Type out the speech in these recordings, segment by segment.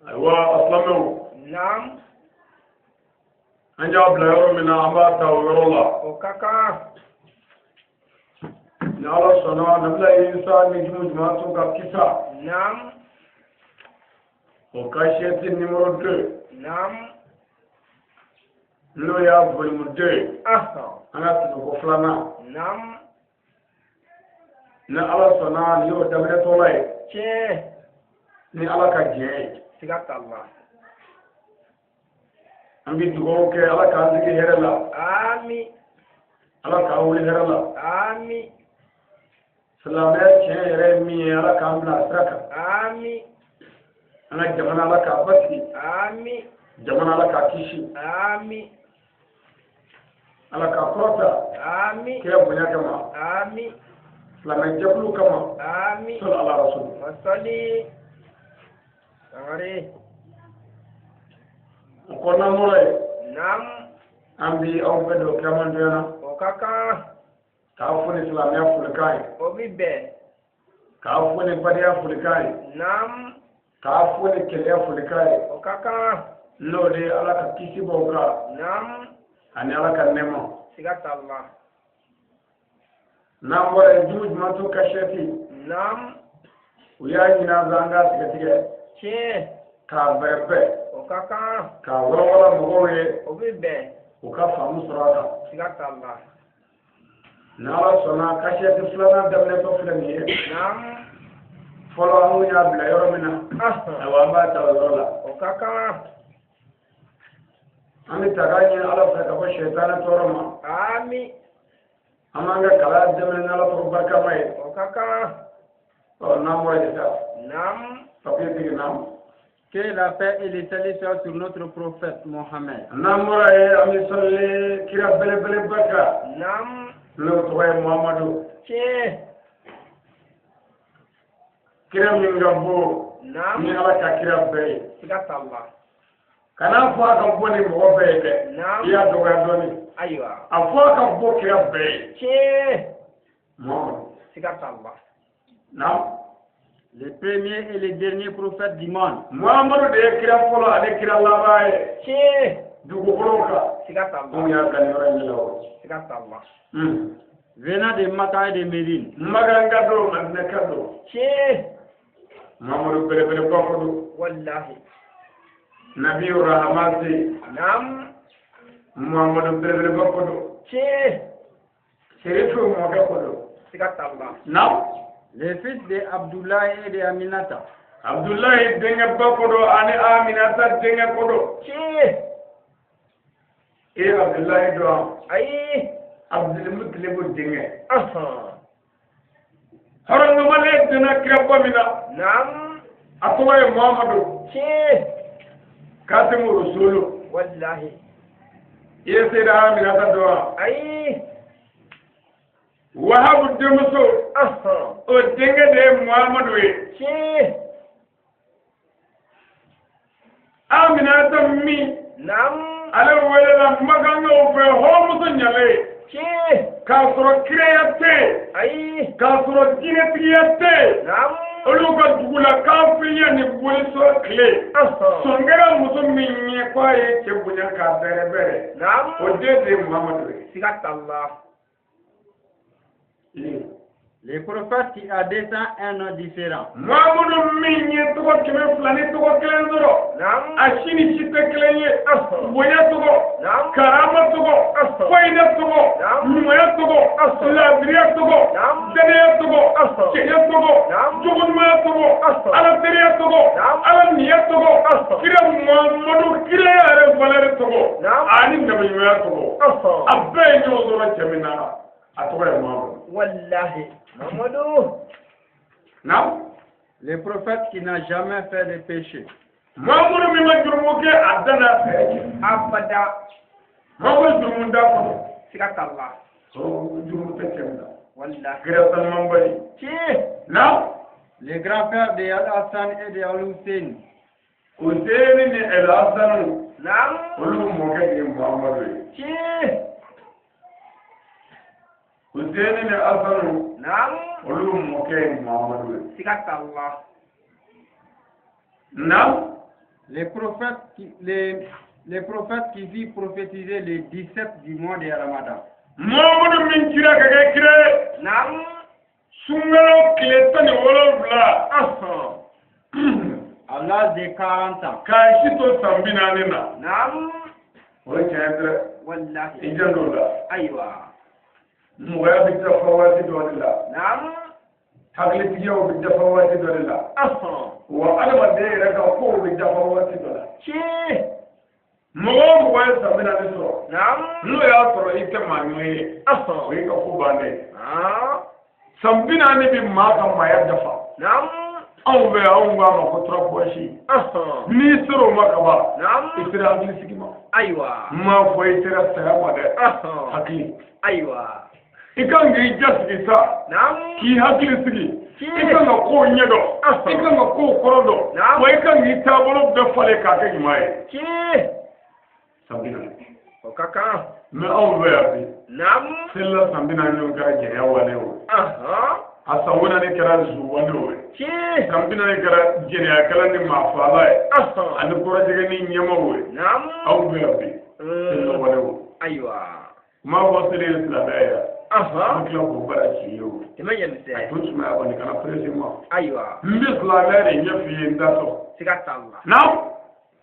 Ayiwa, a silamɛw, Naam. An y'a bila yɔrɔ min na, an b'a ta o yɔrɔ la. O ka kan. Ni Ala sɔnna, Nabila Isa ni jumu jumatu ka kisa, Naam. o kasɛti numéro 2, Naam. n'o y'a volume 2, an ka tuguko filanan. Naam. Ni Ala sɔnna, nin y'o daminɛtɔla ye. Tiɲɛ. Ni Ala ka diɲɛ ye. Siga t'a la. An bɛ dugawu kɛ, Ala k'an sigi hɛrɛ la. Ami. Ala k'an wuli hɛrɛ la. Ami. Silamɛya tiɲɛ yɛrɛ ye min ye, Ala k'an bila a sira kan. Ami. An ka jamana, Ala k'a basigi. Ami. Jamana, Ala k'a kisi. Ami. Ala k'a kɔrɔta. Ami. Kira bonya kama. Ami. Silamɛ jɛkulu kama. Ami. Sɔli ala rasul. Wasali. Sangare. O kɔnɔna mɔrɔ ye. Naam. An bi aw bɛɛ don kiramantonya na. O ka kan. K'a fo ni silamɛya folikan ye. O bi bɛn. K'a fo ni badenya folikan ye. Naam. K'a fo ni keleya folikan ye. O ka kan. N'o de ye Ala ka kisi b'aw kan. Naam. Ani Ala ka nɛɛma. Siga t'a la. N'an bɔra yen, jumu jumatu kasɛti, Naam. u y'a ɲini an fɛ an k'a tigɛtigɛ, Tiɲɛ. k'a bɛrɛbɛn, O ka kan. k'a walawala mɔgɔw ye, O bi bɛn. u ka faamu sɔrɔ a kan. Siga t'a la. Ni Ala sɔnna, kasɛti filanan daminɛtɔ filɛ nin ye. Naam. Fɔlɔ, an kun y'a bila yɔrɔ min na, ayiwa, an b'a ta o yɔrɔ la. O ka kan. An bɛ ta k'a ɲini Ala fɛ ka bɔ sɛtanɛ tɔɔrɔ ma. Ami. An b'an ka kalan daminɛ ni Ala tɔgɔ barikama ye. O ka kan. Ɔ, n'an bɔra yen sa, Naam. Papiye tigi, naam. Que la paix et le salut soient sur notre prophète Mohammed. N'an bɔra yen, an bɛ sɔli kira belebeleba kan, Naam. n'o tɔgɔ ye Muhamadu. Tiɲɛ. Kira min ka bon Naam. ni Ala ka kira bɛɛ ye. Siga t'a la. Kana fɔ a ka bɔ ni mɔgɔ bɛɛ ye dɛ. Naam. I y'a dɔgɔya dɔɔni. Ayiwa. A fɔ a ka bɔ kira bɛɛ ye. Tiɲɛ. Muhamadu. Siga t'a la. Naam. Le premier et le dernier prophète du monde. Muhamadu de ye kira fɔlɔ ani kira laban ye Tiɲɛ. dugukolo kan. Siga t'a Anw la. y'a bila nin yɔrɔ in de la o. Siga t'a la. Venant de Makkah et de Médine. Makan ka don, Madinɛ ka don. Tiɲɛ. Muhamadu belebeleba ko don. Wallahi. Nabiyu rahamati. Naam. Muhamadu belebeleba ko don. Tiɲɛ. Serifu mɔkɛ ko don. Siga t'a la. Naam. Le fils de Abdullah et de Aminata. Abdullahi denkɛ ba ko don ani Aminata denkɛ ko don. Tiɲɛ. E ye Abdullahi dɔn? Ayi. Abdulmutalibu denkɛ. Ahan. Hɔrɔnkamalen donna kiraba min na, Naam. a tɔgɔ ye Muhamadu. Tiɲɛ. Katimu Rusulu. Wallahi. I ye Seyida Aminata dɔn wa? Ayi. Wahabu denmuso, o denkɛ de ye Muhamadu ye. Tiɲɛ. Aminata min, Naam. ale welela Makankaw fɛ hɔrɔnmuso ɲalen, Tiɲɛ. k'a sɔrɔ kiraya tɛ yen, Ayi. k'a sɔrɔ diinɛtigiya tɛ yen. Naam. Olu ka dugu la, kafiriya ni bolisɔn tile, sɔn kɛra muso min ye k'a ye cɛ bonya k'a bɛrɛ bɛrɛ, Naam. o den de ye Muhamadu ye. Siga t'a la. Le prophète qui a 201 noms différents. Muhamadu min ye tɔgɔ 201 sɔrɔ, Naam. a si ni si tɛ kelen ye. Bonya tɔgɔ, Naam. karama tɔgɔ, fayida tɔgɔ, Naam. ɲumanya tɔgɔ, laadiriya tɔgɔ, Naam. dannaya tɔgɔ, cɛɲɛ tɔgɔ, Naam. jogoɲumanya tɔgɔ, Ala teriya tɔgɔ, Naam. Ala niya tɔgɔ, kira Muhamadu kiraya yɛrɛ valeur tɔgɔ, Naam. ani nabiɲumanya tɔgɔ, a bɛɛ ye ɲɔgɔn sɔrɔ cɛ min na, a tɔgɔ ye Muhamadu. Wallahi. Mamadu. Naam. Le prophète qui n'a jamais fait de péché. Muhamadu min ma jurumu kɛ a da n'a fɛ cɛ. Abada. Muhamadu jurumu t'a kɔnɔ. Siga t'a la. O jurumu tɛ cɛ min na. Wallahi. Kira sanumanba ye. Tiɲɛ. Naam. Le grand-père de Al-Hassan et de Al-Hussein. Hussein ni El Hassanu, Naam. olu mɔkɛ de ye Muhamadu ye. Tiɲɛ. Hussein ni Hassanu, Naam. olu mɔkɛ ye Muhamadu ye. Siga t'a la. Naam. Les prophètes qui, les prophètes qui fit prophétiser le 17 du mois de Ramadan. Muhamadu min kira ka kɛ kira ye, sunkalo tile 17, À l'âge de 40 ans. K'a si to san 40 na. O ye tiɲɛ dɛ. Wallahi. I janto o la. Ayiwa. Mɔgɔya bɛ dafa waati dɔ de la. Hakilitigiyaw bɛ dafa waati dɔ de la. Wa adamaden yɛrɛ ka kow bɛ dafa waati dɔ la. Mɔgɔ o mɔgɔ ye san 40 sɔrɔ, n'o y'a sɔrɔ i tɛ maa ɲuman ye, o y'i ka ko bannen ye. San 40 bɛ maa ka maaya dafa. Anw fɛ yan, anw k'a ma ko turapɔsi. N'i sera o ma kaban, i sera hakili sigi ma. Ayiwa. N m'a fɔ i sera saya ma dɛ. Hakili. Ayiwa. I kan k'i jasigi sa, k'i hakili sigi. I kan ka kow ɲɛdɔn, i kan ka kow kɔrɔ dɔn, wa i kan k'i taabolo bɛɛ falen k'a kɛ ɲuman ye. San 40. O ka kan. Mɛ anw fɛ yan bi, selila san 40 o kɛra jɛnɛya wale o. A san 40 kɛra zu wale o ye. San 40 kɛra jɛnɛyakɛla ni maafaala ye. Ani kɔrɔjɛgɛ ni ɲɛmaw ye. Anw fɛ yan bi, selila wale o. Ayiwa. N m'a fɔ seli ye silamɛya ye. An bɛ tila k'o baara ci i ye o. Tɛmɛ ɲɛmisɛn. A to sumaya kɔni kana pressé ma. Ayiwa. N bɛ silamɛya de ɲɛf'i ye n da sɔn. Siga t'a la. Naam.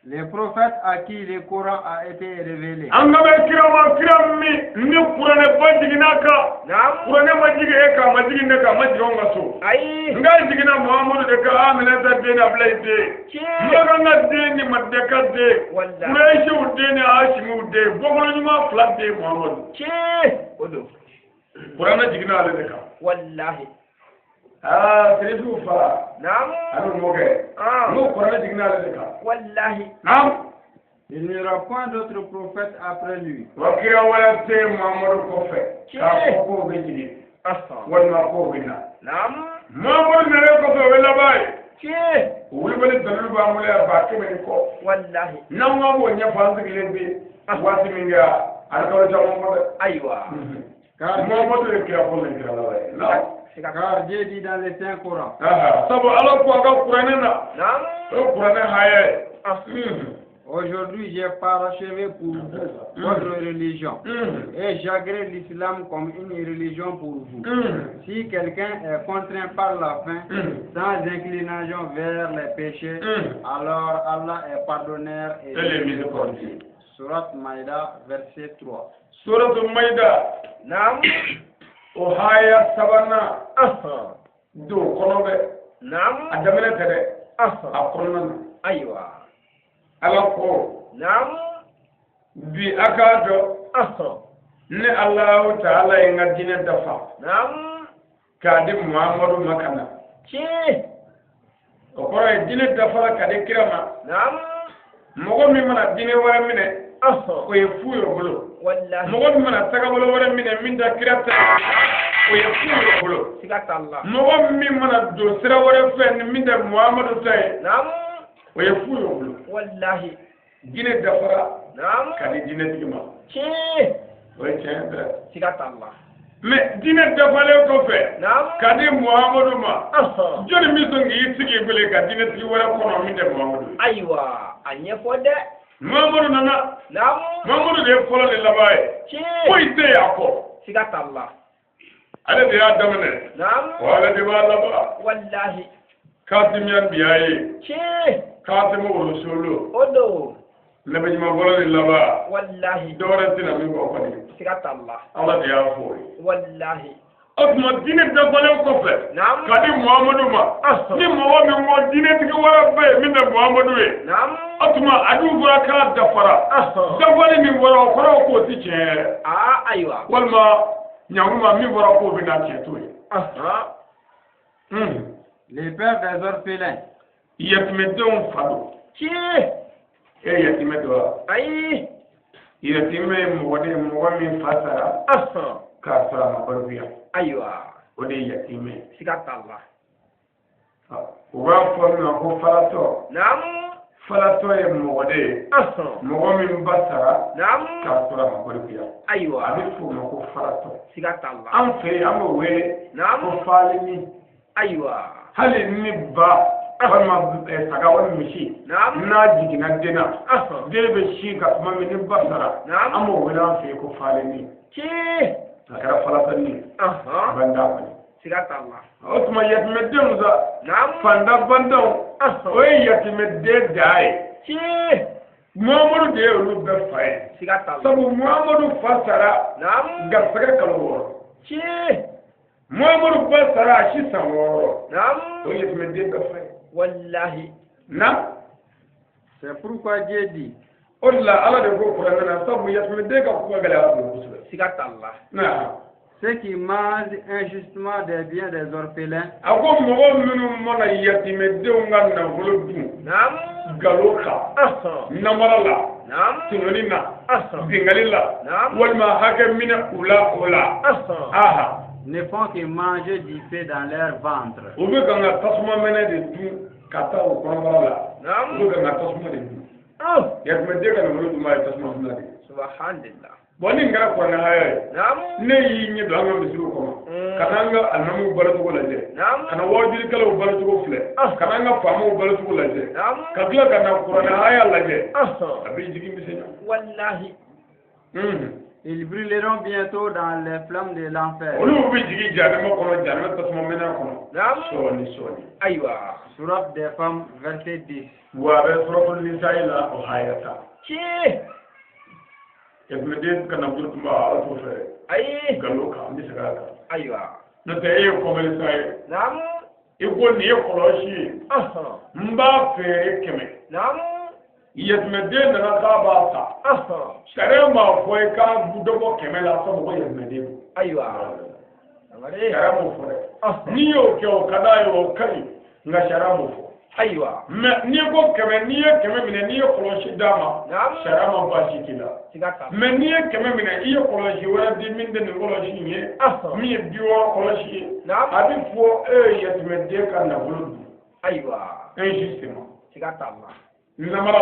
Les prophètes à qui le Coran a été révélé. An ka bɛ kira ma, kira min ni kuranɛ ba jiginna kan. Kuranɛ ma jigin e kan, a ma jigin ne kan, a ma jigin anw ka so. Ayi. Nka jiginna Muhamadu de kan, Aminata den ni Abulayi den. Makan den ni Madinaka den. Kurɛsiw den ni Hasimiw den. Bɔkolo ɲuman fila den Muhamadu. O don. Kuranɛ jiginna ale de kan. Walahi. Aa, Serifuw fa. A n'u mɔkɛ. N'o kuranɛ jiginna ale de kan. Walahi. Naam. Il n'y aura point d'autre prophète après lui. Wa kira wɛrɛ tɛ Muhamadu kɔfɛ. K'a fɔ k'o bɛ jigin. Walima k'o bɛ na. Muhamadu nalen kɔfɛ, o bɛ laban ye. O wulibali dalilu b'an bolo yan 100 000 ni kɔ. Walahi. N'an ko an b'o ɲɛfɔ, an sigilen bɛ waati min kɛ, a bɛ kalo caman bɔ dɛ. Ayiwa. Muhamadu ye kira fɔlɔ ni kira laban ye. Naam. Car Dieu dit dans le Saint Coran. Sabu Ala ko a ka kuranɛ na. O ye kuranɛ haya ye. Aujourd'hui, j'ai parachevé pour vous votre religion et j'agrée l'islam comme une religion pour vous. Si quelqu'un est contraint par la faim, sans inclination vers les péchés, alors Allah est pardonneur et le miséricordieux. Sourate Maïda, verset 3. Sourate Maïda. Naam. O haya sabanan don kɔnɔ bɛ. Naam. A daminɛ tɛ dɛ. A kɔnɔna na. Ayiwa. Ala ko. Naam. Bi a k'a dɔn. Ne Alahu taala ye n ka diinɛ dafa. Naam. K'a di Muhamadu ma ka na. Tiɲɛ. O kɔrɔ ye diinɛ dafara ka di kira ma. Naam. Mɔgɔ min mana diinɛ wɛrɛ minɛ, o ye fu ye o bolo. Walahi. Mɔgɔ min mana tagabolo wɛrɛ minɛ min tɛ kira ta ye, o ye fu ye o bolo. Siga t'a la. Mɔgɔ min mana don sira wɛrɛ fɛ ni min tɛ Muhamadu ta ye, Naam. o ye fu ye o bolo. Walahi. Diinɛ dafara Naam. ka di diinɛtigi ma. Tiɲɛ. O ye tiɲɛ ye dɛ. Siga t'a la. Mais diinɛ dafalen kɔfɛ, Naam. ka di Muhamadu ma, jɔnni bɛ sɔn k'i sigi bilen ka diinɛtigi wɛrɛ kɔnɔ min tɛ Muhamadu ye? Ayiwa, a ɲɛfɔ dɛ. Muhamadu nana. Naam. Muhamadu de ye fɔlɔ ni laban ye. Tiɲɛ. Foyi tɛ yen a kɔ. Siga t'a la. Ale de y'a daminɛ. Naam. Wa ale de b'a laban. Walahi. Katimiya biya ye. Tiɲɛ. Katimu Rusulu. O don. Nabi ɲuman fɔlɔ ni laban. Walahi. Dɔ wɛrɛ tɛna min kɔ kɔni. Siga t'a la. Ala de y'a fɔ o ye. Walahi. O tuma diinɛ dafalen kɔfɛ, Naam. ka di Muhamadu ma, ni mɔgɔ min ko diinɛtigi wɛrɛ bɛ yen min tɛ Muhamadu ye, Naam. o tuma a dun fɔra k'a dafara. Dafali min fɔra, o kɔrɔ k'o ti tiɲɛ yɛrɛ. Aa, ayiwa. Walima ɲankuma min fɔra k'o bɛ na tiɲɛ t'o ye. Le père des orphelins. Yatimɛdenw fa don. Tiɲɛ. E ye yatimɛ dɔ wa? Ayi. Yatimɛ ye mɔgɔ de ye, mɔgɔ min fa sara k'a sɔrɔ a ma balikuya. Ayiwa. O de ye yatimɛ ye. Siga t'a la. U b'a fɔ min ma ko falatɔ. Naam. Falatɔ ye mɔgɔ de ye, mɔgɔ min ba sara Naam. k'a sɔrɔ a ma balikuya. Ayiwa. A bɛ f'o ma ko falatɔ. Siga t'a la. An fɛ yen, an b'o wele Naam. ko falini. Ayiwa. Hali ni ba Walima saga walima misi n'a jiginna den na den bɛ sin ka tuma min ni ba sara an b'o wele an fɛ yen ko falenni a kɛra falatani ye banda kɔni siga t'a la o tuma yatimɛdenw sa fanda bandanw o ye yatimɛden da ye Muhamadu de ye olu bɛɛ fa ye siga t'a la sabu Muhamadu fa sara garisɛgɛ kalo 6 Muhamadu ba sara a si san 6 o ye yatimɛden bɛɛ fa ye wallahi na C'est pourquoi Dieu dit o de la Ala de ko kuranɛ na sabu yatimɛden ka ko ka gɛlɛn a bolo kosɛbɛ siga t'a la na ceux qui mangent injustement des biens des orphelins a ko mɔgɔ minnu mana yatimɛdenw ka nafolo dun nkalon kan namara la tɔɲɔni na bingali la walima hakɛ minɛ u la o la aha ne font que manger du feu dans leur ventre. U bɛ kan ka tasuma mɛnɛ de dun ka taa o kɔnɔbara la u bɛ kan ka tasuma de dun yatimɛden ka nafolo dun b'a ye tasuma dun de subhanallah bon ni nin kɛra kuranɛ haya ye ne y'i ɲɛ don an ka misiriw kɔnɔ ka na an ka alimamiw balocogo lajɛ ka na wajulikɛlaw balocogo filɛ ka na an ka faamaw balocogo lajɛ ka tila ka na kuranɛ haya lajɛ a b'i jigi misɛnya wallahi Ils brûleront bientôt dans les flammes de l'enfer. Olu bɛ jigin jahanama kɔnɔ jahanama tasuma mɛnɛ kɔnɔ sɔɔni sɔɔni ayiwa Sourate des femmes verset 10 wa a bɛ suratul nisa'i la o haya ta tiɲɛ yatimɛden ka nafolo tun b'a ala t'o fɛ ayi nkalon kan an bɛ segin a kan ayiwa n'o tɛ e ye commerçant ye i ko nin ye kɔlɔsi ye n b'a feere 100 yatimɛden nana k'a b'a ta sariya m'a fɔ i k'a dɔ bɔ 100 la sabu ko yatimɛden don ayiwa sariya m'o fɔ dɛ n'i y'o kɛ o ka d'a ye o ka ɲi nka sariya m'o fɔ ayiwa mais n'i ko 100 n'i ye 100 minɛ n'i ye kɔlɔsi d'a ma sariya ma baasi k'i la mais n'i ye 100 minɛ i ye kɔlɔsi wɛrɛ di min tɛ nin kɔlɔsi in ye min ye 60 kɔlɔsi ye a bɛ fɔ e ye yatimɛden ka nafolo dun ayiwa injustement siga t'a la namara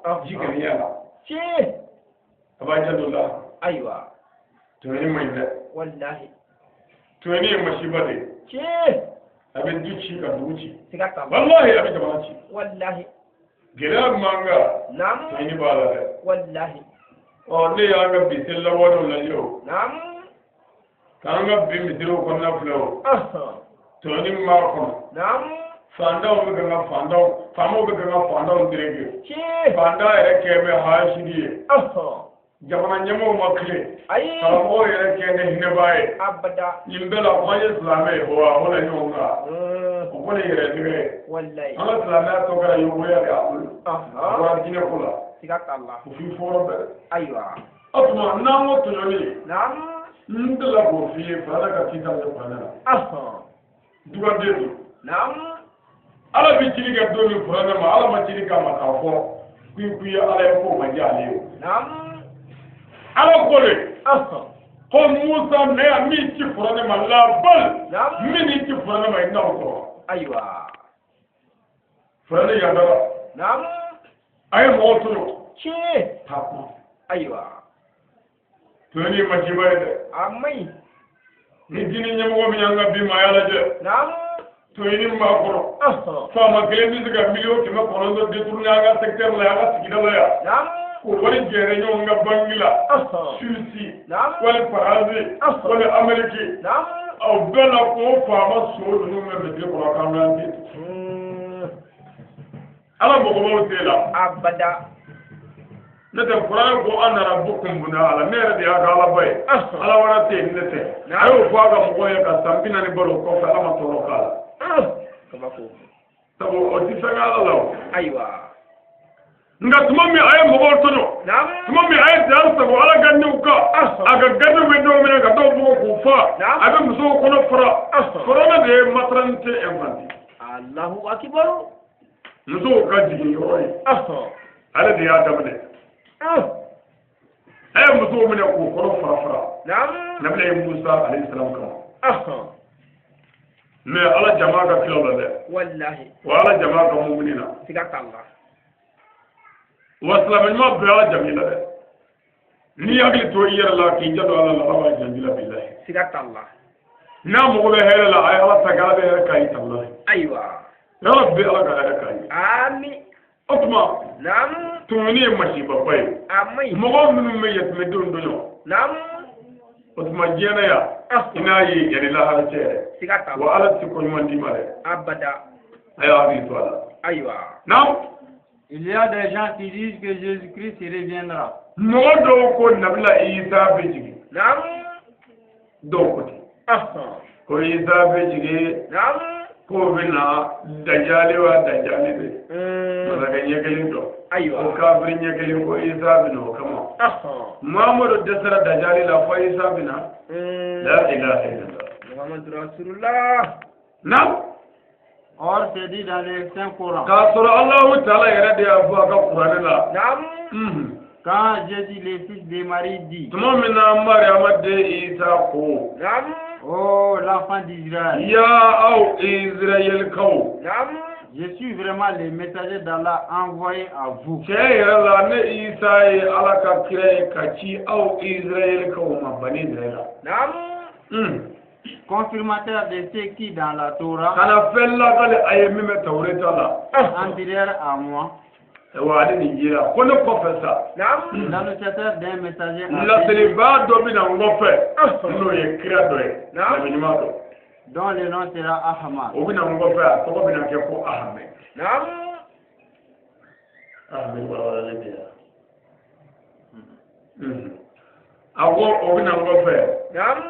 la jigɛniya la tiɲɛ a b'a janto la ayiwa tɔɲɔni man ɲi dɛ wallahi tɔɲɔni ye masiba de ye tiɲɛ a bɛ du ci ka dugu ci siga t'a la wallahi a bɛ jamana ci wallahi gɛlɛya min b'an kan tɔɲɔni b'a la dɛ wallahi ɔ ne y'an ka bi seli lawalew lajɛ o k'an ka bi misiriw kɔnɔna filɛ o tɔɲɔni min b'a kɔnɔ fantanw bɛ kan ka fantanw faamaw bɛ kan ka fantanw tereke fantan yɛrɛ kɛ bɛ hasidi ye jamana ɲɛmɔgɔw ma tile karamɔgɔw yɛrɛ kɛ ne hinɛbaa ye nin bɛɛ la ko an ye silamɛ ye wa o la ɲɔgɔn kan o kɔni yɛrɛ tigɛ ye an ka silamɛya tɔ kɛra yogoya de y'a bolo a bɔra diinɛ ko la o f'i fɔlɔ bɛɛ ayiwa o tuma n'an ko tɔɲɔni n delila k'o f'i ye farada ka ci daminɛ kuranɛ la dugaden don Ala bɛ cili kɛ don min kuranɛ ma Ala ma cili k'a ma k'a fɔ k'i k'i ye Ala ye k'o ma diya ale ye Ala ko de ko Musa ne ya min ci kuranɛ ma labal min y'i ci kuranɛ ma i n'aw sɔrɔ ayiwa kuranɛ yandara a ye mɔgɔw tɔɲɔ tiɲɛ taa kuma ayiwa tɔɲɔni ye masiba ye dɛ a man ɲi ni diinɛ ɲɛmɔgɔ min y'an ka bi maaya lajɛ tɔɲɔni min b'a kɔnɔ faama kelen bɛ se ka 900 miliyɔn détourner an ka secteur la an ka sigida la yan k'o wari jɛrɛ ɲɔgɔn ka banque la Suisse wali Faransi wali Amérique o bɛɛ la k'o faama so ninnu bɛ misiri kɔnɔ k'an bɛ an den Ala mɔgɔbaw t'e la abada ne tɛ kuranɛ ko an nana bɔ kunbunda a la ne yɛrɛ de y'a ka alaba ye ala wɛrɛ tɛ yen ne tɛ a y'o fɔ a ka mɔgɔw ye ka san 40 balo o kɔfɛ ala ma tɔɔrɔ k'a la kabako sabu o ti fɛn kɛ ala la o ayiwa nka tuma min a ye mɔgɔw tɔɲɔ tuma min a ye dan sago ala ka niw kan a ka gafew bɛ dɔw minɛ ka dɔw bugɔ k'u fa a bɛ musow kɔnɔ fara kuranɛ de ye maternité infantile Allahu akibaru musow ka jigin yɔrɔ ye ale de y'a daminɛ a ye musow minɛ k'u kɔnɔ fara fara nabila ye Musa alayhi salam kama mais ala jama ka kiraw la dɛ wallahi wa ala jama ka mumini na siga t'a la wa silamɛ ɲuman bɛɛ ala jami la dɛ n'i hakili to i yɛrɛ la k'i janto ala la ala b'a janji la bilahi siga t'a la n'a mago bɛ hɛrɛ la a ye ala ta kɛ ala bɛ hɛrɛ k'a ye tabilahi ayiwa Yɔrɔ bɛɛ Ala ka hɛrɛ k'an ye. Ami. O tuma. Naamu. Tɔɲɔni ye masibaba ye. A ma ɲi. Mɔgɔ minnu bɛ yatimɛdenw tɔɲɔ. Naamu. O tuma diɲɛ na yan. I n'a ye yanni lahara cɛ yɛrɛ. Siga t'a la. Wa Ala tɛ ko ɲuman d'i ma dɛ. Abada. A y'a hakili to a la. Ayiwa. Naamu. Il y a des gens qui disent que Jésus-Christ reviendra. Mɔgɔ dɔw ko Nabila Isa bɛ jigin. Naamu. Dɔw ko ten. Ko Isa bɛ jigin. Naamu. K'o bɛ na dajali wa dajali bɛ. Masakɛ ɲɛ kelen dɔn. Ayiwa. Ko kafiri ɲɛ kelen ko Isa bɛ na o kama. Muhamadu dɛsɛra dajali la fo Isa bɛ na. La ilaha illallah. Muhammadu Rasulullah. Naamu. Or, c'est dit dans le Saint-Coran. K'a sɔrɔ Alahu taala yɛrɛ de y'a fɔ a ka kuranɛ la. Naamu. Quand Jésus, le fils de Marie, dit. Tuma min na Mariyama den Isa ko. Naamu. Oh, l'enfant d'Israël. Ya aw Israɛlkaw. Naamu. Je suis vraiment le messager d'Allah envoyé à vous. Tiɲɛ yɛrɛ la ne Isa ye Ala ka kira ye ka ci aw Israɛlkaw ma bani Israɛl. Naamu. Confirmateur de ce qui dans la Torah. Kana fɛn lakale a ye min bɛ Tawureta la. Antérieur à moi. Wa ale nin jira ko ne kɔfɛ sa. Naamu. L'annonciateur d'un messager. Laselibaa dɔ bɛ na n kɔfɛ. N'o ye kira dɔ ye. Naamu. Nabi ɲuman dɔ. Dont le nom sera Ahmad. O bɛ na n kɔfɛ a tɔgɔ bɛ na kɛ ko Ahmed. Naamu. Ahmed walawalalen bɛ yan. A ko o bɛ na n kɔfɛ. Naamu.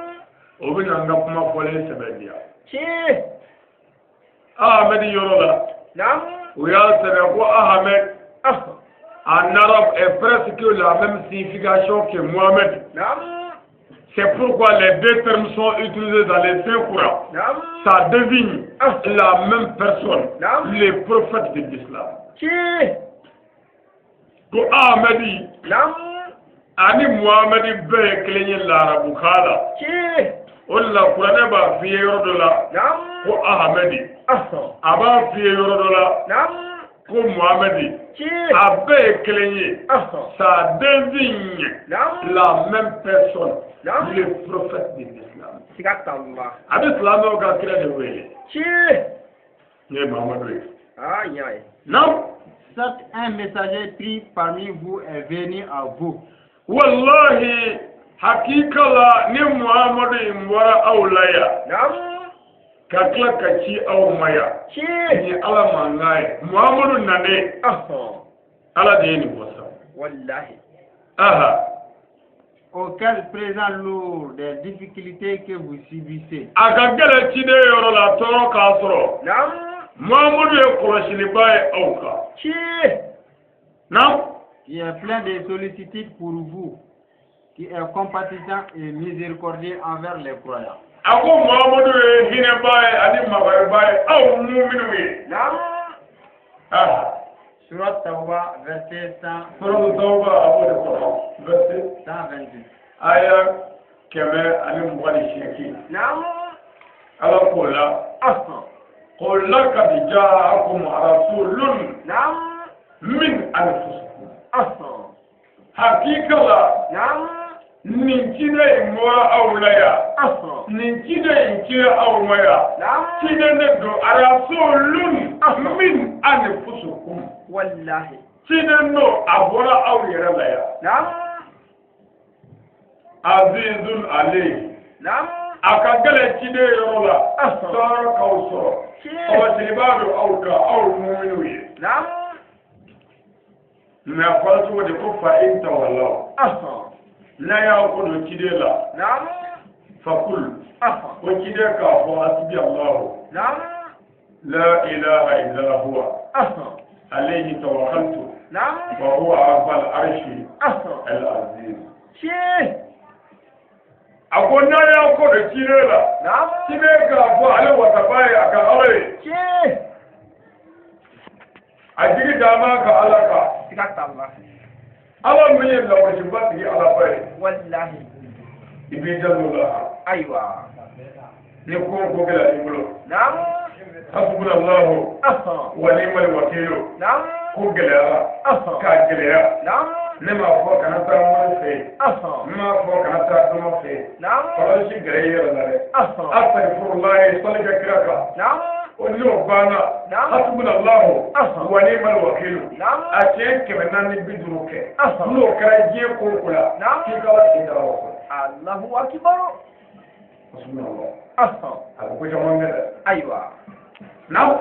O bɛ na n ka kuma fɔlen sɛbɛn di yan. Tiɲɛ. Ahmed yɔrɔ la. Naamu. U y'a sɛbɛn ko Ahmed. En arabe est presque la même signification que Mohamed. Naamu. C'est pourquoi les deux termes sont utilisés dans les Saint Coran. Naamu. Ça désigne la même personne, Naamu. le prophète de l'islam. Tiɲɛ. Ko Ahmed Naamu. ani Mohamed bɛɛ ye kelen ye larabukan la. Tiɲɛ. O de la kuranɛ b'a f'i ye yɔrɔ dɔ la Naamu. ko Ahmed. A b'a f'i ye yɔrɔ dɔ la Naamu. ko Mohamed. Tiɲɛ. A bɛɛ ye kelen ye. Ça désigne Naamu. la même personne, Naamu. le prophète de l'islam. Siga t'a la. A bɛ silamɛw ka kira de wele. Tiɲɛ. Ne ye Mahamadu ye. Ah, n y'a ye. Naamu. Certes, un messager pris parmi vous est venu à vous. Wallahi hakika la ni Muhammadu in bɔra aw la yan. Naamu. Ka tila ka ci aw ma yan. Tiɲɛ. Nin ye Ala mankan ye. Muhammadu nanen. Ala de ye nin fɔ sisan. Wallahi. Aha. Auquel présent lourd des difficultés que vous subissez. A ka gɛlɛn ciden yɔrɔ la tɔɔrɔ k'a sɔrɔ. Naamu. Muhammadu ye kɔlɔsiliba ye aw kan. Tiɲɛ. Naamu. Qui est plein de sollicitude pour vous, qui est compatissant et miséricordieux envers les croyants. A ko Muhammadu ye hinɛba ye ani makariba ye aw muminw ye. Naamu. Aha. Surat Tawba, verset 100. Surat Tawba a b'o de kɔnɔ. Verset 128. Aya 128. Naamu. Ala k'o la. Ko laqad ja'akum rasulun. Naamu. Min anfusikum. Hakika la. Naamu. Nin ciden in bɔra aw la yan. Nin ciden in cira aw ma yan. Naamu. Ciden de don rasulun min anfusikum. Wallahi. Ciden don a bɔra aw yɛrɛ la yan. Naamu. Azizun alayhi. Naamu. A ka gɛlɛn ciden yɔrɔ la. Tɔɔrɔ k'aw sɔrɔ. Tiɲɛ. Kɔlɔsilibaa don aw kan aw muminw ye. Naamu. Mais a fɔra cogo di ko fa in tawallaw. N'a y'aw ko don ciden la. Naamu. Fakul. Ko ciden k'a fɔ hasbi Allahu. Naamu. La ilaha illa huwa. Alayhi tawakkaltu. Naamu. Wa huwa rabbul arshi al-azim. Tiɲɛ. A ko n'a y'aw ko don ciden la. Naamu. Ciden k'a fɔ ale wasaba ye a ka Ala ye. Tiɲɛ. A jigi da b'a ka Ala kan. Siga t'a la. Ala min ye lawasiba tigi Ala ba ye. Wallahi. I b'i janto o la. Ayiwa. Ni ko o ko gɛlɛyara i bolo. Naamu. Hasbunallahu wa ni'mal wakil. Naamu. Ko gɛlɛyara. K'a gɛlɛya. Naamu. Ne m'a fɔ kana taa mori fɛ yen. Ne m'a fɔ kana taa dɔmɔ fɛ yen. Naamu. Kɔlɔsi gɛrɛ i yɛrɛ la dɛ. Astaghfirullahi sali kɛ kira kan. Naamu. O n'o banna, hasbunallahu wa ni'mal wakilu, a tiɲɛ 450 kɛ. N'o kɛra diɲɛ ko o ko la, k'i ka Ala sen da o kɔ. Allahu akbar. Hasbunallah. A bɛ ko caman kɛ dɛ. Ayiwa. Naam.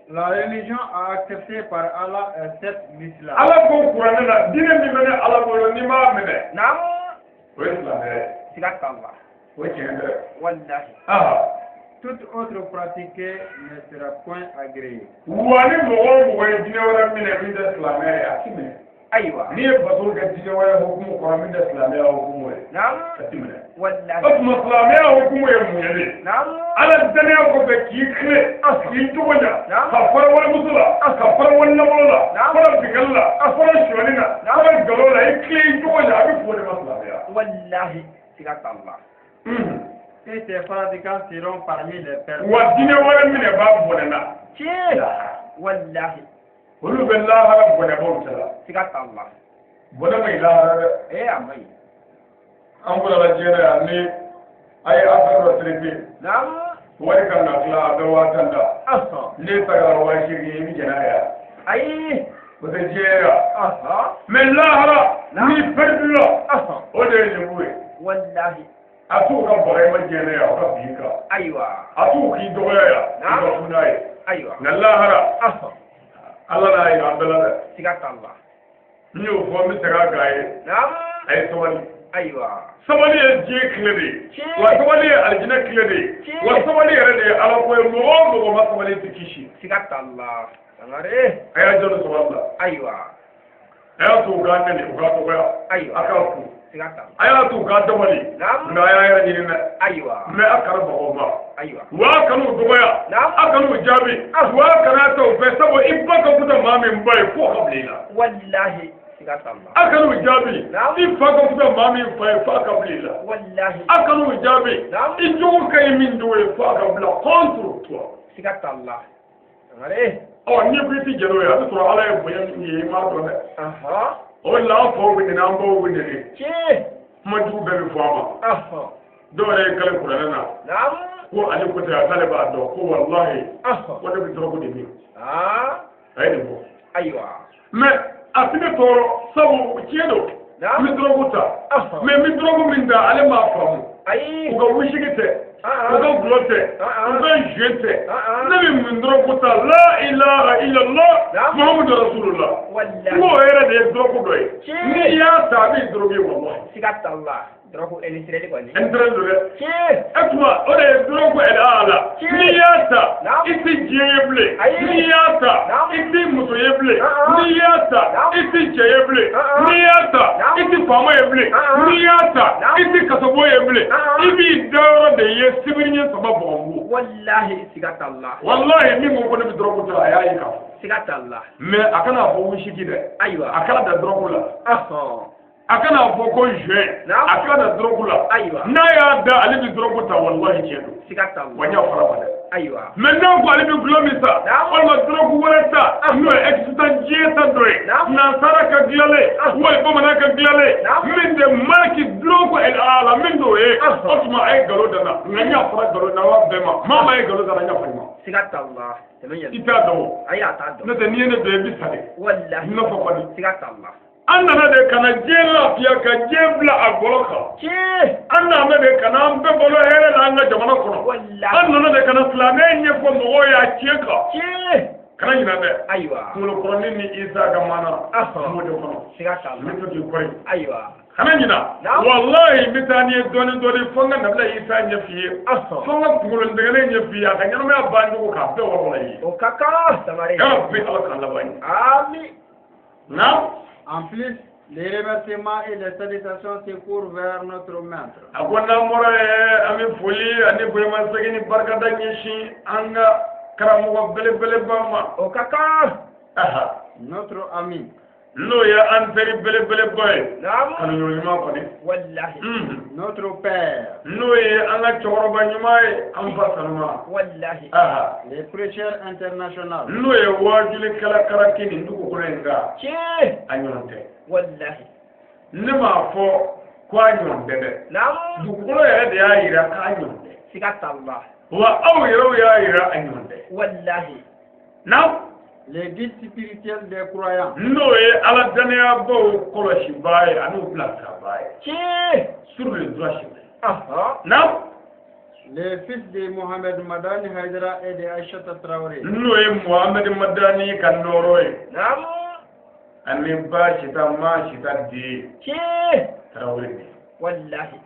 La religion acceptée par Allah est cette l'islam. Ala ko kuranɛ la, diinɛ min bɛ ne Ala bolo n'i m'a minɛ. Naam. O ye silamɛya ye. Siga t'a la. O ye tiɲɛ dɛ. Wallahi. Toute autre pratique ne sera point agréée. Wa ni mɔgɔ o mɔgɔ ye diinɛ wɛrɛ minɛ min tɛ silamɛya ye, a ti minɛ. Ayiwa. N'i ye bato kɛ diinɛ wɛrɛ hukumu kɔnɔ min tɛ silamɛya hukumu ye. Naam. A ti minɛ. Wallahi. O tuma silamɛya hukumu ye mun ye de? Naam. Ala danaya kɔfɛ k'i tilen, k'i cogo ɲa, ka fara walimuso la, ka fara walinamolo la, fara binkanni la, fara sonyani na, fara nkalon la, i tilen i cogo ɲa, a bɛ f'o de ma silamɛya. Wallahi. Siga t'a la. Et ses pratiquants seront parmi les perdants. Wa diinɛ wɛrɛ minɛ b'a bɔnɛ na. Tiɲɛ. Wallahi. Olu bɛ lahara bɔnɛbaw cɛla. Siga t'a la. Bɔnɛ ma ɲi lahara dɛ. Ee a ma ɲi. An bɔra la diɲɛ na yan ni a ye affaire dɔ traité. Naam. Wari kan ka tila a bɛ 10,000 da. Ne ta kɛra 8,000 ye, i bɛ jɛn n'a ye wa? Ayi. O tɛ diɲɛ ye wa? Mais lahara n'i perdu la, o de ye lebu ye. Wallahi. A t'u ka baga i ma diɲɛ na yan, o ka bin i kan. Ayiwa. A t'u k'i dɔgɔya yan, i ka kun n'a ye. Ayiwa. Nka lahara, Ala n'a yira an bɛɛ la dɛ. Siga t'a la. N y'o fɔ, n bɛ segin a kan a ye. Naam. A ye sabali. Ayiwa. Sabali ye diɲɛ tile de ye. Wa sabali ye alijinɛ tile de ye. Wa sabali yɛrɛ de ye Ala ko ye. Mɔgɔ o mɔgɔ ma sabali i tɛ kisi. Siga t'a la. Sangare. A y'a jɔ sabali la. Ayiwa. A y'a to u k'a nɛni, u k'a dɔgɔya. Ayiwa. A k'a ku. Siga t'a la. A y'a to u k'a dabali. Naam. Nka a y'a yɛrɛ ɲini dɛ. Ayiwa. Mais a kana baga o ma. Ayiwa. Wa a kana u dɔgɔya. Naam. A kana u jaabi. Wa a kana ta u fɛ, sabu i ba ka fusa maa min ba ye f'o ka bila i la. Wallahi. Siga t'a la. A kana u jaabi. Naam. I fa ka fusa maa min fa ye f'a ka bila i la. Wallahi. A kana u jaabi. Naam. I jogo ka ɲi min jogo ye f'a ka bila contre toi. Siga t'a la. Sangare. Ɔ n'i ko i ti jɛn n'o ye, a bɛ sɔrɔ Ala ye bonya min ye i m'a dɔn dɛ. O de la an faw bɛ nɛni, an baw bɛ nɛni. Tiɲɛ. Kuma jugu bɛɛ bɛ fɔ a ma. Dɔw yɛrɛ ye kale kuranɛ na. Naam. Ko ale ko ten, a k'ale b'a dɔn ko walahi. Ko ne bɛ dɔrɔgu de min. A ye nin fɔ. Ayiwa. Mais a ti ne tɔɔrɔ, sabu tiɲɛ don. Naam. N bɛ dɔrɔgu ta. Mais n bɛ dɔrɔgu min ta, ale m'a faamu. Ayi. U ka wisiki tɛ. U ka gulɔ tɛ. U ka jus tɛ. Ne bɛ min dɔrɔgu ta, la ilaha illallah Muhammadu rasulullah. Wallahi. N k'o yɛrɛ de ye dɔrɔgu dɔ ye. N'i y'a ta, a b'i dɔrɔgu wallahi. Siga t'a la. Dɔrɔgu industriel kɔni. Industriel don dɛ. Tiɲɛ. E tuma o de ye dɔrɔgu yɛrɛ a la. N'i y'a ta, i tɛ diɲɛ ye bilen. N'i y'a ta, i tɛ muso ye bilen. N'i y'a ta, i tɛ cɛ ye bilen. N'i y'a ta, i tɛ faama ye bilen. N'i y'a ta, i tɛ kasobo ye bilen. I b'i dayɔrɔ de ye sibiri ɲɛ saba bɔgɔmugu. Wallahi siga t'a la. Wallahi min ko ko ne bɛ dɔrɔgu ta, a y'a ye k'a fɔ. Siga t'a la. Mais a kana fɔ wisiki dɛ. Ayiwa. A kana da dɔrɔgu la. A kana fɔ ko juin. Naam. A kana da dɔrɔgu la. Ayiwa. N'a y'a da ale bɛ dɔrɔgu ta, wallahi tiɲɛ don. Siga t'a la. Wa n y'a fara ma dɛ. Ayiwa. Mais n'a ko ale bɛ gulɔ min ta, Naam. walima dɔrɔgu wɛrɛ ta, n'o ye excitant diɲɛ ta dɔ ye, Naam. nansara ka dilanlen, wali bamanan ka dilanlen, Naam. min tɛ mariki dɔrɔgu a la min t'o ye, o tuma a ye nkalon da n na, nka n y'a fara nkalon na wa bɛɛ ma, maa maa ye nkalon da n na, n y'a fara i ma. Siga t'a la. Tɛmɛ ɲɛ. I t'a dɔn o. Ayi, a t'a dɔn. N'o tɛ n'i ye ne dɔn i bɛ sa de. Wallahi. N fɔ kɔni. Siga t'a la. An nana de ka na diɲɛ lafiya, ka diɲɛ bila a gɔlɔ kan. Tiɲɛ. An nana de ka na an bɛɛ balo hɛrɛ la an ka jamana kɔnɔ. Wallahi. An nana de ka na silamɛya ɲɛfɔ mɔgɔw ye a tiɲɛ kan. Tiɲɛ. Kana ɲinɛ dɛ. Ayiwa. Kunkolokɔrɔnin ni Isa ka maana. N b'o de kɔnɔ. Siga t'a la. N bɛ to k'i kɔri. Ayiwa. Kana ɲinɛ. Naam. Walahi n bɛ taa n'i ye dɔɔnin dɔɔnin fo n ka Nabila Isa ɲɛf'i ye. Fo n ka kunkolo ntɛgɛnɛ ɲɛf'i ye, a ka ɲɛnamaya bancogo k'a bɛɛ walawala i ye. O ka kan Sangare. Ya Rabbi Ala k'an laban ɲɛ. Ami. Naam. En plus, les remerciements et les salutations se courent vers notre maître. A ko n'an bɔra yen, an bɛ foli ani bonyamasegin ni barikada ɲɛsin an ka karamɔgɔ belebeleba ma. O ka kan. Notre ami. N'o ye an teri belebeleba ye. Naam. Kanuɲɔgɔn ɲuman kɔni. Wallahi. Notre père. N'o ye an ka cɛkɔrɔba ɲuman ye, an fa sanuma. Wallahi. Les prêcheurs internationaux. N'o ye waajulikɛla karaki nin dugukolo in kan. Tiɲɛ. A ɲɔgɔn tɛ. Wallahi. Ne m'a fɔ ko a ɲɔgɔn tɛ dɛ. Naam. Dugukolo yɛrɛ de y'a yira k'a ɲɔgɔn tɛ. Siga t'a la. Wa aw yɛrɛw y'a yira a ɲɔgɔn tɛ. Walahi. Naam. Les guides spirituels des croyants. N'o ye ala danayabaaw kɔlɔsibaa ye ani u bilasirabaa ye. Tiɲɛ. Sur le droit chemin. Ahan. Naam. Les fils de Mohamed Madani Haïdara et de Aïchata Traoré. N'o ye Mohamed Madani ka nɔɔrɔ ye. Naam. Ani ba sita ma sita den. Tiɲɛ. Traoré de. Walahi.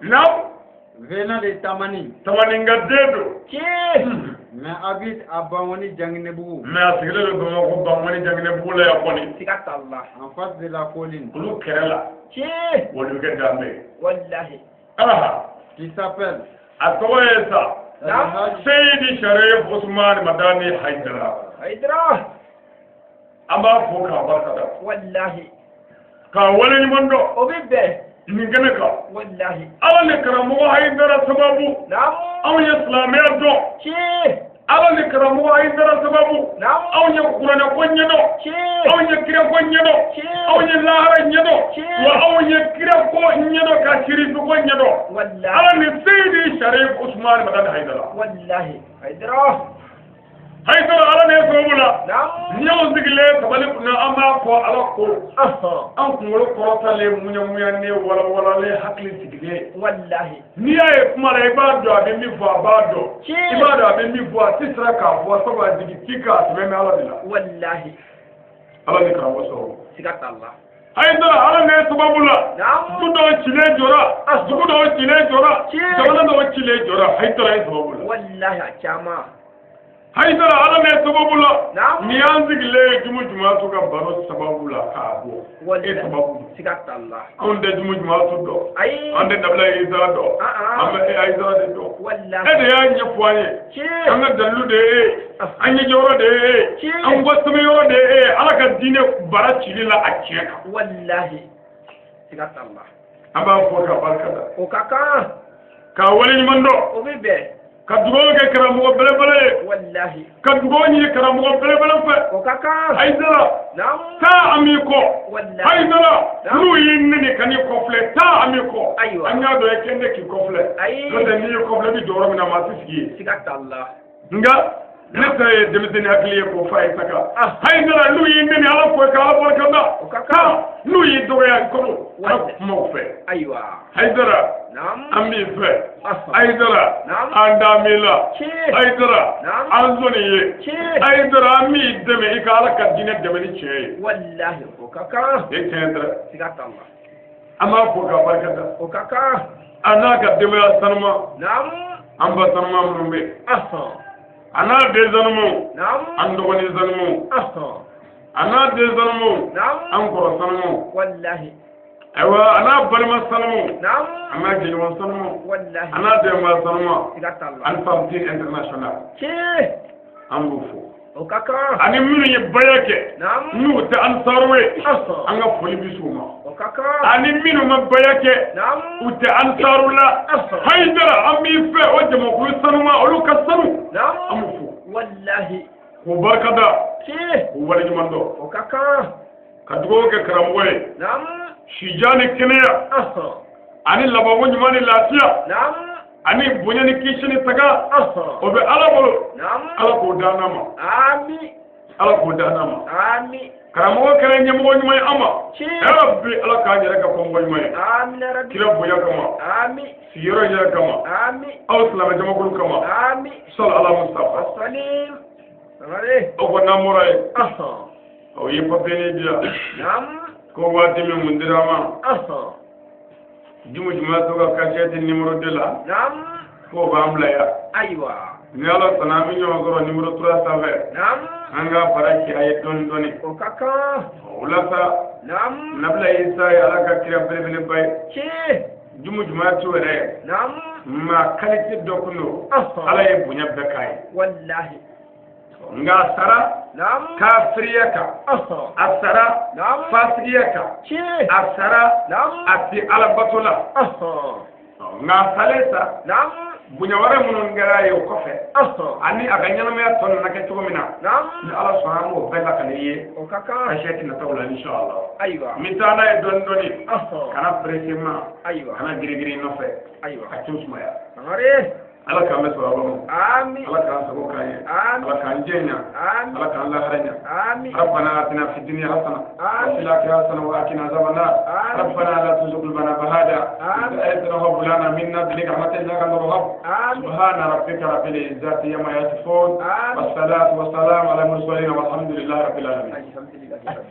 Naam. Venant de Tamani. Tamani ka den don. Tiɲɛ. Mais habite à Bangoni Djanginebougou. Mais a sigilen don Bamakɔ Bangoni Djanginebougou la yan kɔni. Siga t'a la. En face de la colline. Olu kɛrɛ la. Tiɲɛ. Olu bɛ kɛ danbe ye. Walahi. Aha. Qui s'appelle. A tɔgɔ ye sa. Naam. Seyidi Sharif Ousmane Madani Haïdara. Haïdara. An b'a fo k'a barika da. Walahi. K'a waleɲuman dɔn. O bɛ bɛn. Nin kɛnɛ kan. Walahi. Ala ni karamɔgɔ Haïdara sababu. Naam. Anw ye silamɛya dɔn. Tiɲɛ. Ala ni karamɔgɔ Haïdara sababu. Naam. Anw ye kuranɛ ko ɲɛdɔn. Tiɲɛ. Anw ye kira ko ɲɛdɔn. Tiɲɛ. Anw ye lahara ɲɛdɔn. Tiɲɛ. Wa anw ye kira ko ɲɛdɔn ka sirifu ko ɲɛdɔn. Walahi. Ala ni Seyidi Sharif Ousmane Madani Haïdara. Walahi. Haïdara. Haïdara ala ni sababu la. Naam. Ni y'anw sigilen tabali kunna an b'a fɔ ala ko. Ahan. An kunkolo kɔrɔtalen muɲamuɲanen walawalalen hakili sigilen. Walahi. N'i y'a ye kuma la i b'a dɔn a bɛ min fɔ a b'a dɔn. Tiɲɛ. I b'a dɔn a bɛ min fɔ a tɛ siran k'a fɔ sabu a jigi ti k'a sɛbɛn bɛ ala de la. Walahi. Ala ni karamɔgɔ sɔrɔ. Siga t'a la. Haïdara ala ni sababu la. Naam. Dugu dɔw cilen jɔra. Dugu dɔw cilen jɔra. Tiɲɛ. Jamana dɔw cilen jɔra. Haïdara ye sababu la. Walahi a caman. Haïdara ala ni sababu la. Naam. Ni y'an sigilen ye jumu jumatu ka baro sababu la k'a bɔ. E Walahi. sababu don. Siga t'a la. Anw tɛ jumu jumatu dɔn. Ayi. An tɛ Nabila Isa dɔn. Ah, ah. An bɛ Haïdara de dɔn. Walahi. E de y'a ɲɛfɔ an ye. Tiɲɛ. An ka dalilu de ye e. An ɲɛjɔyɔrɔ de ye e. Tiɲɛ. An wasɛmɛyɔrɔ de ye e. Ala ka diinɛ bara cili la a tiɲɛ kan. Walahi. Siga t'a la. An b'a fɔ ka barika da. O ka kan. K'a waleɲuman dɔn. O bɛ bɛn. Ka dugawu kɛ karamɔgɔ belebele ye. Walahi. Ka dugawu ɲini karamɔgɔ belebele fɛ. O ka kan. Haïdara. Naam. Taa an b'i kɔ. Walahi. Haïdara. N'u y'i nɛni ka n'i kɔfilɛ taa an b'i kɔ. Ayiwa. An y'a dɔn i kɛn tɛ k'i kɔfilɛ. Ayi. N'o tɛ n'i y'i kɔfilɛ i bɛ jɔ yɔrɔ min na maa tɛ sigi yen. Siga t'a la. Nka ne ta ye denmisɛnnin hakili ye k'o fa ye saga. Ah. Haïdara n'u y'i nɛni ala fo ka ala barika da. O ka kan. N'u y'i dɔgɔya i kɔnɔ ala Walahi. kuma u fɛ. Ayiwa. Haïdara Naam. an b'i fɛ. Ahan. Haïdara Naam. an dami la. Tiɲɛ. Haïdara Naam. an sɔnni ye. Tiɲɛ. Haïdara an b'i dɛmɛ i ka ala ka diinɛ dɛmɛ ni tiɲɛ ye. Walahi. O ka kan. E tiɲɛ tɛ. Siga t'a la. An b'a fo k'a barika da. O ka kan. A n'a ka denbaya sanuma Naam. an ba sanuma minnu bɛ yen. Ahan. A n'a den sanumaw Naam. an dɔgɔnin sanumaw Ahan. a n'a den sanumaw Naam. an kɔrɔ sanumaw Walahi. ayiwa a n'a balima sanumaw Naam. a n'a jɛɲɔgɔn sanumaw Walahi. a n'a denba sanuma Siga t'a la. Ansar-Dine international Tiɲɛ. an b'u fo O ka kan. ani minnu ye baya kɛ Naam. n'u tɛ ansaru ye Ahan. an ka foli bɛ s'u ma O ka kan. ani minnu ma baya kɛ Naam. u tɛ ansaru la Ahan. Haïdara an b'i fɛ o jamakulu sanuma olu ka sanu Naam. an b'u fo Walahi. k'u barika da Tiɲɛ. k'u waleɲuman dɔn O ka kan. ka dugawu kɛ karamɔgɔ ye Naam. sijan ni kɛnɛya Ahan. ani labanko ɲuman ni lafiya Naam. ani bonya ni kisi ni taga Ahan. o bɛ ala bolo Naam. ala k'o d'an ma Ami. ala k'o d'an ma Ami. karamɔgɔ kɛra ɲɛmɔgɔ ɲuman ye an ma Tiɲɛ. yarabi ala k'an yɛrɛ kɛ kɔmɔgɔ ɲuman ye Amina rabbi. kira bonya kama Ami. sigiyɔrɔ yɛrɛ kama Ami. aw silamɛ jamakulu kama Ami. sɔli ala mustafa Wasalim. Samare. aw ko n'an bɔra yen Ahan. aw ye papiye di yan Naam. ko waati min mun dira an ma Ahan. jumu juma to ka kasɛti numéro 2 la Naam. k'o b'an bila yan Ayiwa. ni ala sɔnna an bɛ ɲɔgɔn sɔrɔ numéro 3 sanfɛ Naam. an ka fara ci a ye dɔɔni dɔɔni O ka kan. o la sa Naam. Nabila Isa ye ala ka kira belebeleba ye Tiɲɛ. jumu juma t'o yɛrɛ ye Naam. maa qualité dɔ kun don Ahan. ala ye bonya bɛɛ k'a ye Walahi. nka a sara Naam. kafiriya kan Ahan. a sara Naam. fasigiya kan Tiɲɛ. a sara Naam. a ti ala bato la Ahan. nka a salen sa Naam. bonya wɛrɛ minnu kɛra a ye o kɔfɛ Ahan. ani a ka ɲɛnamaya tɔ nana kɛ cogo min na Naam. ni ala sɔnna an b'o bɛɛ lakale i ye O ka kan. kasɛti nataw la inshallah Ayiwa. n bɛ taa n'a ye dɔɔni dɔɔni Ahan. kana pressé ma Ayiwa. kana girin girin nɔfɛ Ayiwa. ka to sumaya Sangare. Ala k'an bɛ sɔrɔ ma. Amin. Ala k'an sago k'an ye. Amin. Ala k'an jɛ ɲa. Amin. Ala k'an lahara ɲa. Amin. ربنا آتنا في الدنيا حسنة آمين. وفي الآخرة حسنة وقنا عذاب النار. آمين. ربنا لا تزغ قلوبنا بعد آمين. إذ هديتنا وهب لنا من لدنك رحمة إنك أنت الوهاب. آمين. سبحان ربك رب العزة عما يصفون. آمين. والصلاة والسلام على المرسلين والحمد لله رب العالمين. الحمد لله.